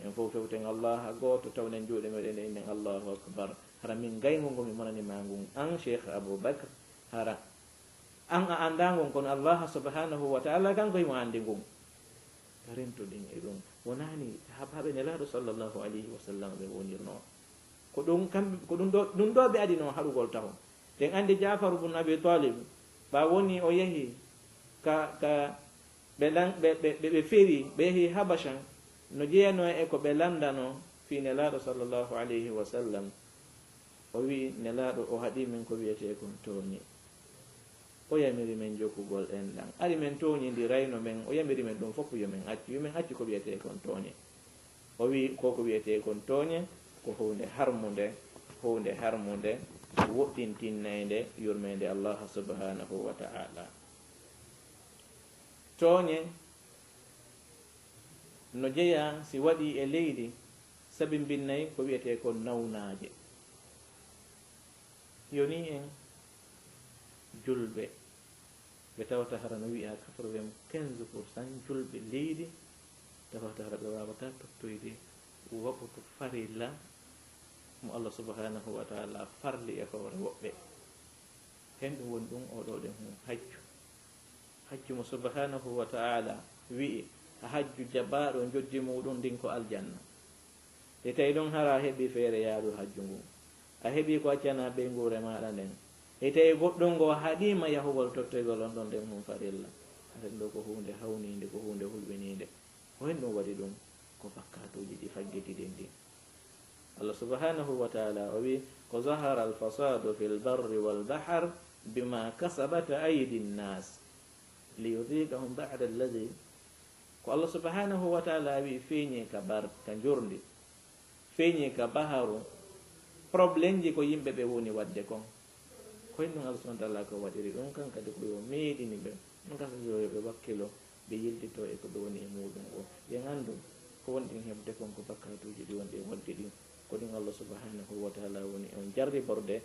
En fof fewten Allah gooto, tawnen juuɗe meɗen e innen Allahu Akbar. Hara min ngaygu ngu mi monani ma ngun, an Cheikh Abou Bakr, hara an a anndaa ngun, kono Allah subhanahu wa ta'ala kanko himo anndi ngun. Rentoɗen e ɗum. Wonaani sahaabaaɓe Nelaaɗo sallallahu alayhi wa sallam ɓe wonirnoo. Ko ɗum kam, ko ɗum ɗo, ɗum ɗo ɓe adinoo haɗugol taho. Ɗen anndi Ja'far ibn Abi Talib, ɓa woni o yehi ka, ka ɓe lan-, ɓe, ɓe, ɓe, ɓe feri, ɓe yehi Habasha, no jeyanoo e ko ɓe lanndano fii Nelaaɗo sallallahu alayhi wa sallam. O wi'i, "Nelaaɗo o haɗi min ko wi'etee kon tooñe. O yamiri men jokkugol enɗan. Ari men tooñindirayno men, o yamiri men ɗum fof yo men accu, yo men accu ko wi'etee kon tooñe." O wi'i, "Ko ko wi'etee kon tooñe, ko huunde harmunde, huunde harmunde, woɗɗintinnaynde yurmeende Allah subhanahu wa ta'ala." Tooñe no jeyaa si waɗii e leydi, sabimbinnay ko wi'etee kon nawnaaje. Yoni en julɓe, ɓe tawata hara no wi'a quatre-vingt-quinze pour cent julɓe leydi, tawata hara ɓe waawataa tottoyde Waɓutu farilla mo Allah subhanahu wa ta'ala farli e hoore woɓɓe. Hen ɗum woni ɗum oɗo ɗen hum hajju. Hajju mo subhanahu wa ta'ala wi'i, hajju jaɓaaɗo njoddi muɗum ndin ko aljanna. E tawi ɗum hara a heɓi feere yaadu hajju ngun. A heɓi ko accana ɓeynguure maaɗa nden. E tawi goɗɗum ngo haɗima yahugol tottoygol on ɗon ɗen hum farilla. Aren ɗo ko huunde hawniinde, ko huunde hulɓiniinde. Ko hen ɗum waɗi ɗum? Ko bakkatuuji ɗi faggitiɗen ɗin. Allah subhanahu wa ta'ala o wi, ko zahara al-fasadu fil barri wal bahr bima kasabat aydi nnas liyudhiqahum ba'da alladhi. Ko Allah subhanahu wa ta'ala wi feeñi ka bar, ka njorndi, feeñi ka baharu, problème ji ko yimɓe ɓe woni waɗde kon. Ko hen ɗum Allah subhanahu wa ta'ala ko waɗiri ɗum kan kadi ko yo meeɗini ɓe, ngasa yo ɓe wakkilo, ɓe yiltito e ko ɓe woni e muɗum o. Ɓe anndu ko wonɗen heɓde kon ko bakkatuuji ɗi wonɗen waɗde ɗin. Ko ɗin Allah subhanahu wa ta'ala woni on jarriborde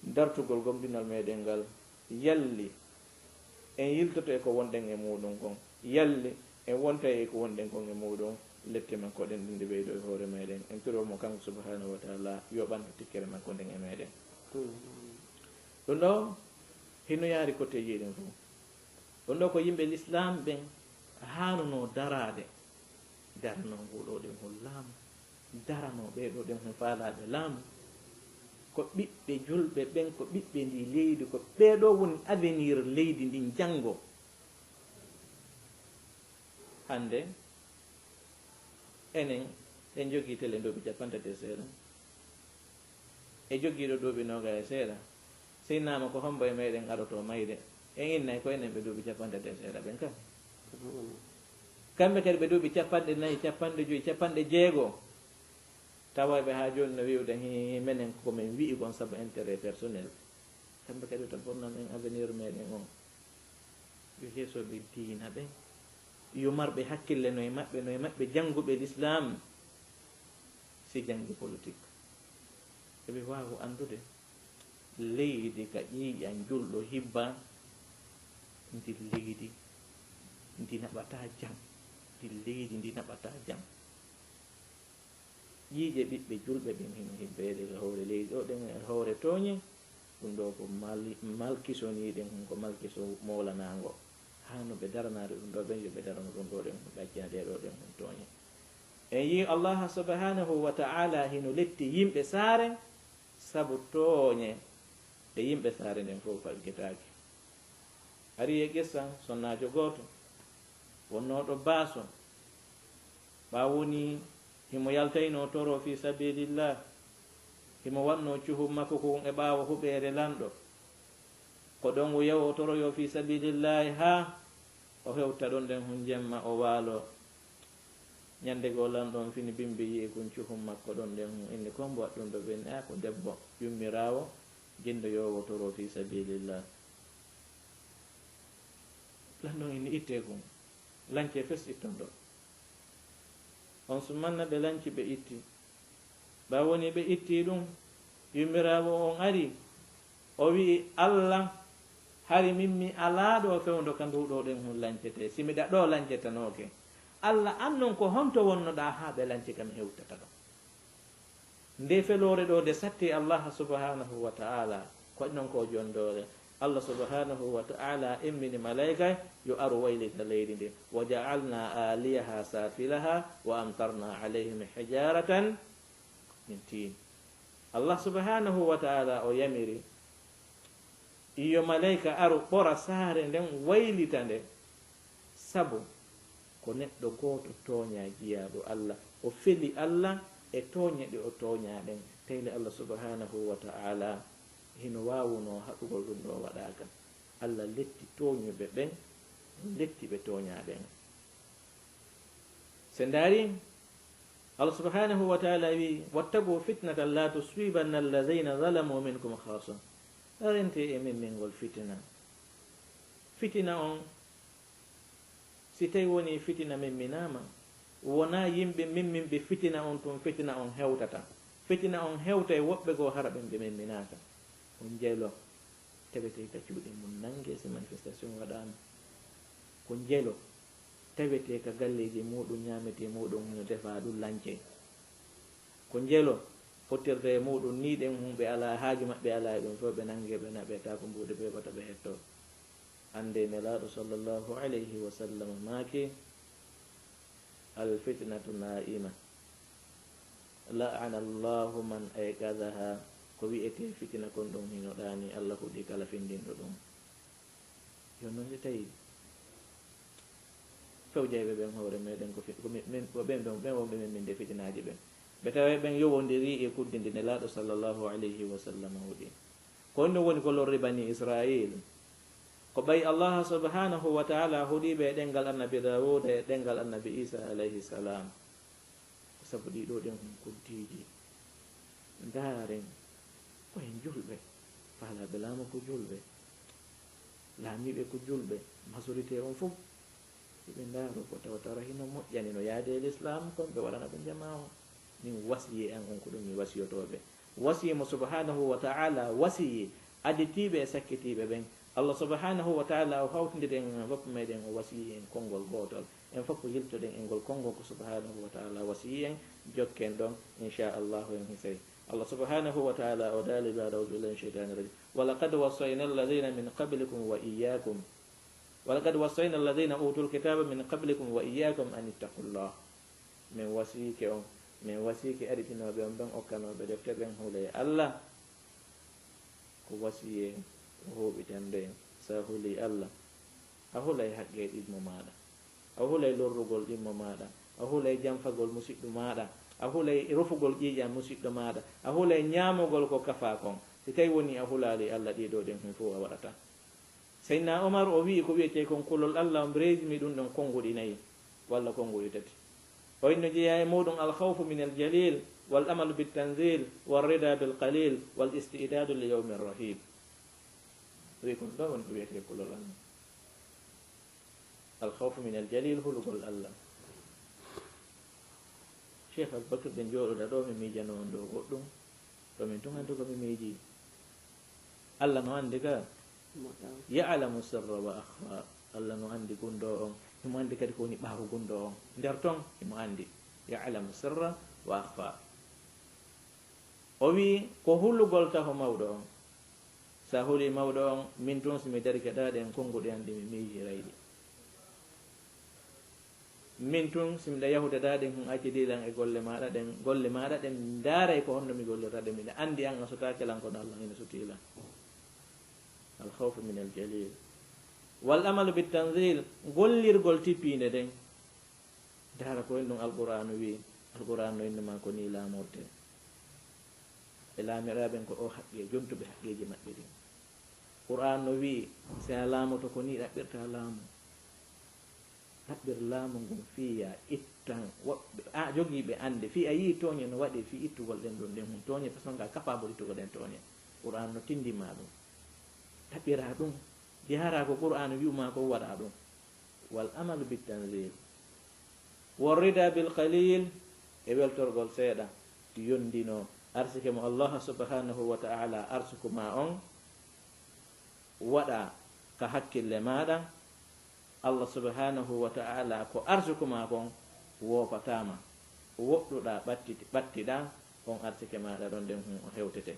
dartugol gomɗinal meɗen ngal. Yalli en yiltoto e ko wonɗen e muɗum kon? Yalli en wontay e ko wonɗen kon e muɗum? Lette makko ɗen ɗin ɗe ɓeydo e hoore meɗen. En toro mo kanko subhanahu wa ta'ala yo ɓantu tikkere makko nden e meɗen. Ɗum ɗo hino yaari koteeji ɗin fof. Ɗum ɗo ko yimɓe l'islam ɓen haanunoo daraade, daranoo nguɗo ɗen hol laamu, daranoo ɓee ɗo ɗen hol faalaaɓe laamu. Ko ɓiɓɓe julɓe ɓen, ko ɓiɓɓe ndi leydi, ko ɓee ɗo woni avenir leydi ndin janngo. Hannde enen en jogii tele duuɓi capanɗe tati e seeɗa, e jogiiɗo duuɓi noogay e seeɗa. Si innama ko hombo e meɗen aroto mayde, en innay ko enen ɓe duuɓi capanɗe tati e seeɗa ɓen kan. Kamɓe kadi ɓe duuɓi capanɗe nayi, capanɗe joyi, capanɗe jeego. Tawa ɓe haa jooni no wi'ude, hi, menen ko min wi'i kon sabu intérêt personnel. Kamɓe kadi to bonnan en avenir meɗen on. Yo heesoɓe diina ɓen, yo marɓe hakkille no e maɓɓe, no e maɓɓe jannguɓe l'islam, si janngi politique. Eɓe waawi anndude leydi ka ƴiiƴan julɗo hibba, ndi leydi ndi naɓata jam, ndi leydi ndi naɓata jam. Ƴiiƴe ɓiɓɓe julɓe ɓen hino hibbeede e hoore leydi ɗo ɗen, e hoore tooñe. Ɗum ɗo ko mal-, malkisoniiɗen, ko malkiso moolanaango. Haa no ɓe daranaade ɗum ɗo ɓen, yo ɓe darano ɗum ɗo ɗen, ɓe accina ɗee ɗo ɗen hon tooñe. En yii Allah subhanahu wa ta'ala hino letti yimɓe saare sabu tooñe ɗe yimɓe saare nden fof faggitaaki. Ari e qissa sonnaajo gooto wonnooɗo baaso. Ɓaawo nii himo yaltaynoo toro fii sabilillah, himo waɗnoo cuhun makko kun e ɓaawo huɓeere lanɗo. Ko ɗon o yahi o toroyoo fii sabilillahi haa o hewta ɗon ɗen hun jemma o waaloo. Ñande goo lanɗo on fini bimbi yi'i kun cuhun makko ɗon ɗen hun inni, "Ko hombo waɗi ɗum ɗo?" Ɓe inni, "A, ko debbo yummiraawo jindoyoowo toro fii sabilillah." Lanɗo on inni, "Ittee kun, lancee fes itton ɗo." On sumanna ɓe lanci ɓe itti. Ɓaawo nii ɓe itti ɗum, yummiraawo on ari, o wi'i, "Allah, hari min mi alaa ɗo fewndo ka ndu ɗo ɗen hun lancetee, si miɗa ɗo lancetanooke. Allah, an non ko honto wonnoɗaa haa ɓe lanci ka mi hewtata ɗo?" Nde feloore ɗo nde satti Allah subhanahu wa ta'ala, ko non ko jondoore. Allah subhanahu wa ta'ala immini malaika yo aru waylita leydi ndi. "Wa ja'alna aliyaha safilaha wa amtarna alayhim hijaratan min tin." Allah subhanahu wa ta'ala o yamiri yo malaika aru ɓora saare nden, waylita nde. Sabu ko neɗɗo gooto tooña jiyaaɗo Allah, o feli Allah e tooñe ɗe o tooña ɗen. Tawi le Allah subhanahu wa ta'ala hino waawunoo haɗugol ɗum ɗo waɗaaka. Allah letti tooñuɓe ɓen, letti ɓe tooña ɓen. Se ndaari, Allah subhanahu wa ta'ala wi, "Wattaqu fitnatan la tusibanna alladhina zalamu minkum khassa." Rente e memmingol fitina. Fitina on, si tawi woni fitina memminaama, wona yimɓe memminɓe fitina on tun fitina on hewtata. Fitina on hewta e woɓɓe goo hara ɓen ɓe memminaaka. On jelo tawetee ka cuuɗi mun nangee si manifestation waɗaama. Ko njelo tawetee ka galleeji muɗum, ñaametee muɗum hino defaa ɗum lancee. Ko njelo fottirta e muuɗum nii, ɗen hum ɓe alaa haaju maɓɓe alaa e ɗum fof, ɓe nanngee, ɓe naɓee, taa ko mbuuɗe ɓe ɓata ɓe hettoo. Anndee Nelaaɗo sallallahu alayhi wa sallam maaki, "Al fitnatu naa'ima, la'ana Allahu man ayqadaha." Ko wi'etee fitina kon ɗum hino ɗaanii, Allah huɗii kala findinɗo ɗum. Yo non nde tawi fewjayɓe ɓen hoore meɗen ko fi-, ko mi-, min, ko ɓen ɗon, ɓen wonɓe min, min nde fitinaaji ɓen. Ɓe tawa ɓen yowondirii e kuddi ndi Nelaaɗo sallallahu alayhi wa sallam huɗi. Ko honno woni ko lorri Bani Israil? Ko ɓay Allah subhanahu wa ta'ala huɗii ɓe e ɗemngal Annabi Daawuda e ɗemngal Annabi Isa alayhi salam. Ko sabu ɗii ɗoo ɗen hon kuddiiji. Ndaaren, ko en julɓe, faalaaɓe laamu ko julɓe, laamiiɓe ko julɓe, majorité on fof, si ɓe ndaaroo ko tawata hino moƴƴani no yaade e Lislaam kon, ɓe waɗana ɓe jamaa on. Min wasiyee an on, ko ɗum mi wasiyotoo ɓe. Wasiyee mo subhanahu wa ta'ala wasiyii aditiiɓe e sakkitiiɓe ɓen. Allah subhanahu wa ta'ala o hawtindiri en fof meɗen, o wasiyii en konngol gootol. En fof yiltoɗen e ngol konngol ko subhanahu wa ta'ala wasiyii en, jokken ɗon, insha Allahu en hisay. Allah subhanahu wa ta'ala o daali, بعد أعوذ بالله من الشيطان الرجيم. ولقد وصينا الذين من قبلكم وإياكم، ولقد وصينا الذين أوتوا الكتاب من قبلكم وإياكم أن اتقوا الله. Min wasiyike on, min wasiyike aditinooɓe on ɓen, okkanooɓe defte ɓen, hulee Allah. Ko wasiyee, ko huuɓitande en. Sa hulii Allah, a hulay haqqee ɗimmo maaɗa, a hulay lorrugol ɗimmo maaɗa, a hulay janfagol musiɗɗo maaɗa, a hulay rufugol ƴiiƴan musiɗɗo maaɗa, a hulay ñaamugol ko kafaa kon. Si tawi wonii a hulaali Allah, ɗii ɗoo ɗen hun fow a waɗataa. Seydina Omar o wi'i, ko wi'etee kon kulol Allah on, mbireeji mi ɗum ɗon konnguɗi nayi walla konnguɗi tati. O inno jeyaa e muuɗum: الخوف من الجليل، والأمل بالتنزيل، والرضا بالقليل، والاستعداد ليوم رهيب. O wi'i kon ɗoo woni ko wi'etee kulol Allah. الخوف من الجليل, hulugol Allah. Cheikh Abubakar, ɓe jooɗoda ɗoo, mi miijanoo on ɗoo goɗɗum. Ko min tun anndi ko mi miijii. Allah no anndi ka. يعلم السر وأخفى. Allah no anndi gunndoo on. Himo anndi kadi ko woni ɓaawo gunndoo on. Nder ton, himo anndi. يعلم السر وأخفى. O wi'i, ko hulugol taho mawɗo on. Sa hulii mawɗo on, min tun, si mi darike ɗaa ɗen konnguɗi an ɗi, mi miijiray ɗi. Min tun, si miɗa yahude ɗaa ɗen, hun accidi lan e golle maaɗa ɗen, golle maaɗa ɗen, ndaaray ko honno mi gollirta ɗe, miɗa anndi an a sotaaki lan, kono Allah hino sotii lan. الخوف من الجليل. والأمل بالتنزيل, gollirgol tippiinde nden. Ndaara ko en ɗum Alqur'aanu wi'i. Alqur'aanu no inna ma ko nii laamortee. Ɓe laamiraaɓe ɓen ko o haqqee, jontuɓe haqqeeji maɓɓe ɗin. Qur'aanu no wi'i, si a laamoto ko nii ɗaɓɓirtaa laamu. Ɗaɓɓir laamu ngun fii yo a ittan woɓɓe, a jogiiɓe annde, fii a yi'i tooñe no waɗee, fii ittugol ɗen ɗon ɗen hun tooñe, parce que nga capable ittugol ɗen tooñe. Qur'aanu no tindin ma ɗum. Ɗaɓɓiraa ɗum. Jahaaraa ko Qur'aanu wi'u maa kon, waɗaa ɗum. والأمل بالتنزيل. والرضا بالقليل, e weltorgol seeɗa, yondinoo arsike mo Allah subhanahu wa ta'ala arsuku ma on, waɗaa ka hakkille maaɗa, Allah subhanahu wa ta'ala ko arsuku ma kon woopataa ma, woɗɗuɗaa, ɓatti-, ɓattiɗaa, on arsike maaɗa ɗon ɗen hun o hewtete.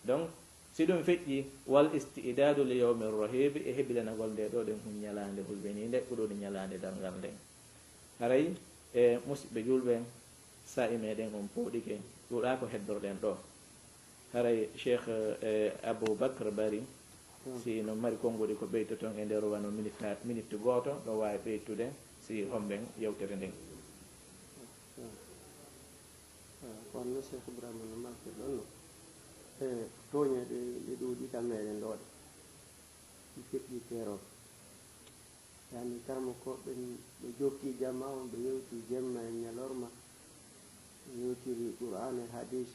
Donc, si ɗum feƴƴi, والاستعداد ليوم رهيب, e hebilanagol nde ɗoo ɗen hun ñalaande hulɓiniinde, ko ɗum woni ñalaande darngal nden. Haray, e musiɓɓe julɓe, saa'i meɗen on pooɗike, ɗuuɗaa ko heddorɗen ɗoo. Haray Cheikh, e, Abou Bakr Bari, si no mari konnguɗi ko ɓeytoton e nder wano minita-, minute gooto, ɗo waawi ɓeytude, si homɓen yewtere nden. Ah, ko honno Cheikh Ibrahima no maaltirɗon no? E tooñe ɗe, ɗe ɗuuɗi ka meɗen ɗoo ɗe. Ɗi feƴƴi keerol. Yani, karmokooɓe ɓen, ɓe jokki jamaa on, ɓe yewti jemma e ñalorma, ɓe yewtiri Qur'aana e Hadiis,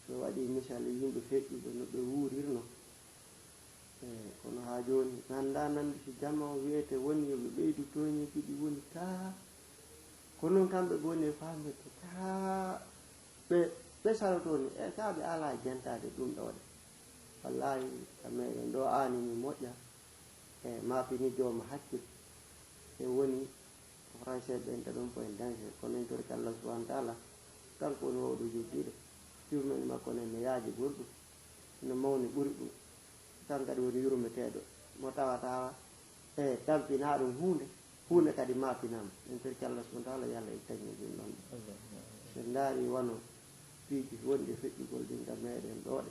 ɓe waɗi misal e yimɓe feƴƴuɓe no ɓe wuurirnoo. E, kono haa jooni, mi anndaa nande si jamaa on wi'ete woni yo ɓe ɓeydu tooñeeji ɗi woni kaa. Ko non kamɓe ngoni e faamirde kaa ɓe, ɓe sarotoo ni, e kaa ɓe alaa e jentaade ɗum ɗoo ɗe. Wallaahi, ka meɗen ɗoo aani mi moƴƴa. E, ma fini jooma hakkil. E woni ko Français ɓe inta ɗum point danger, kono en torike Allah subhanahu wa ta'ala, Kanko woni wowdo joddiiɗo. Yurmeende makko nden no yaaji ɓuri ɗum, no mawni ɓuri ɗum. Kanko kadi woni yurmeteeɗo mo tawata e tampinaa ɗum huunde, huunde kadi maapinaama. En torki Allah subhanahu wa taala, yo Allah ittan en ɗum ɗon. Sen ndaari wano piiji wonɗi feƴƴugol ɗin ka meɗen ɗoo ɗe,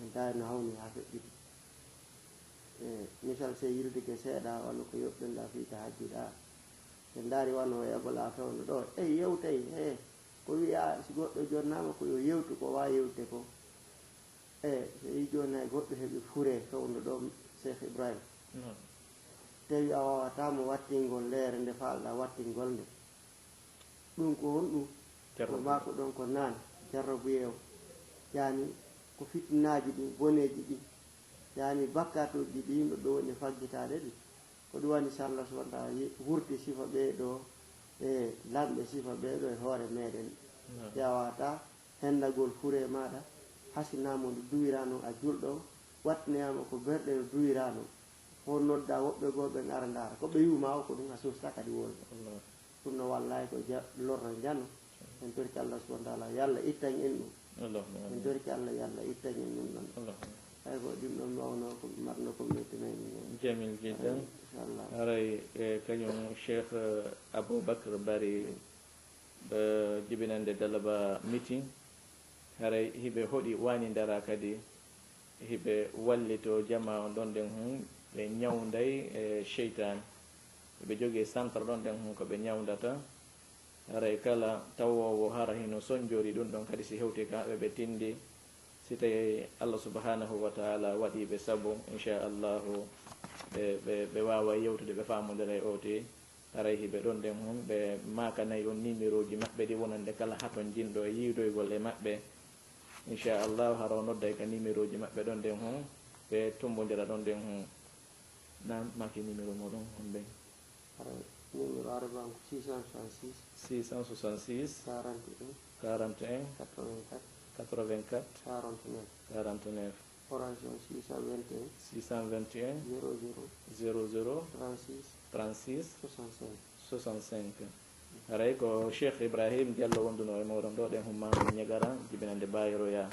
en tawi no hawni haa feƴƴude. E misal, se yiltike seeɗa wano ko yoɓɗen ɗa fii ka hajjuɗa, sen ndaari wano e egola fewndo ɗoo, e yewtay, e ko wi'a, si goɗɗo jonnaama ko yo yewtu ko waa yewtude ko. E so yi jooni hay goɗɗo heɓi fure fewndo ɗoo, Cheikh Ibrahim, tawi a waawataa mo wattingol leere nde faalɗa wattingol nde, ɗum ko honɗum? Ko jarrabu. Maako ɗon ko naan jarrabuyeewo, yaani ko fitinaaji ɗin, boneeji ɗin, yaani bakkatuuji ɗi yimɓe ɓe woni e faggitaade ɗi. Ko ɗum woni si Allah subhanahu wa taala ye-, wurti sifa ɓee ɗoo e lamɓe sifa ɓee ɗoo e hoore meɗen. Naam. Yawata hendagol fure maɗa, hasinaama ndu duwirano a julɗo, wattinoyama ko berɗe no duwirano. Ho nodda woɓɓe goo ɓen ara ndaara. Ko ɓe yuma o ko ɗum a susta kadi wolde. Allah. Ɗum no wallay ko ja-, lorra jano. En torki Allah subhanahu wa taala, yo Allah ittan en ɗum. Allahumma amin. En torki Allah, yo Allah ittan en ɗum ɗon. Allahumma. Hay ko ɗum ɗon wawno ko marno ko mettinay min. Jamil jiddan. Inchallah. Haray, e, kañum Cheikh, e, Aboubacar Bari, e, jibinande Dalaba meeting. Haray hiɓe hoɗi wani ndara kadi. Hiɓe wallito jamaa on ɗon ɗen hun, ɓe ñawnday, e, seytaane. Hiɓe jogii centre ɗon ɗen hun ko ɓe ñawndata. Haray kala tawoowo hara hino sonjori ɗum ɗon kadi si hewti ka maɓɓe ɓe tindi. Si tawi Allah subhanahu wa taala waɗi ɓe sabu, inchallahu, ɓe, ɓe, ɓe waawa yewtude, ɓe faamodira e oti. Haray hiɓe ɗon ɗen hun, ɓe maakanay on numéroji maɓɓe ɗi wonande kala hatonjinɗo e yiidoygol e maɓɓe. Inchallahu, hara o nodday ka numéroji maɓɓe ɗon ɗen hun, ɓe tumbodira ɗon ɗen hun. Naam, maaki numéro moɗon honɓe? Hara numéro Arabe on ko six cent soixante-six. Six cent soixante-six. Quarante et un. Quarante et un. Quatre-vingt-quatre. Quatre-vingt-quatre. Quarante-neuf. Quarante-neuf. Orange on six cent vingt et un. Six cent vingt et un. Zéro zéro. Zéro zéro. Trente-six. Trente-six. Soixante-cinq. Soixante-cinq. Haray ko Cheikh Ibrahim Diallo wonduno e moɗon ɗo, ɗen humma on ñagara jibinande Bayero ya.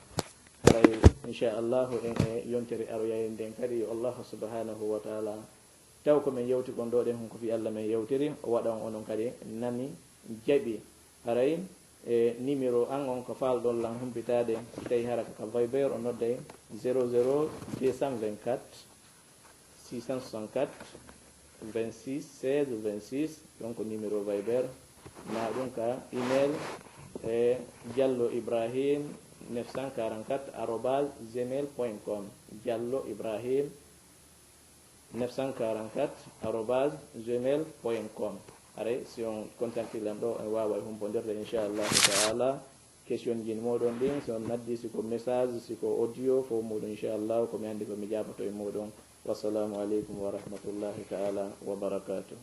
Haray inchallahu en e yontere aroyayre nden kadi, yo Allah subhanahu wa taala taw ko min yewti kon ɗo ɗen, hon ko fii Allah min yewtiri, o waɗa on onon kadi nani, jaɓi. Haray e numéro an on ko faalɗon lan humpitaade, si tawi hara ko ka Viber, o nodday zéro zéro deux cent vingt-quatre, six cent soixante-quatre, vingt-six, seize, vingt-six, ɗon ko numéro Viber, ma ɗum ka email e diallo ibrahim neuf cent quarante-quatre arobase gmail point com, diallo ibrahim neuf cent quarante-quatre arobase gmail point com. Haray si on contacti lan ɗo, en waawa e humpondirde, inchallahu taala. Question jin moɗon ɗin, si on naddi, si ko message, si ko audio, fof muɗum, inchallahu, ko mi anndi ko mi jaaboto e muɗum. Wassalamu aleykum wa rahmatullahi taala wa barakatuh.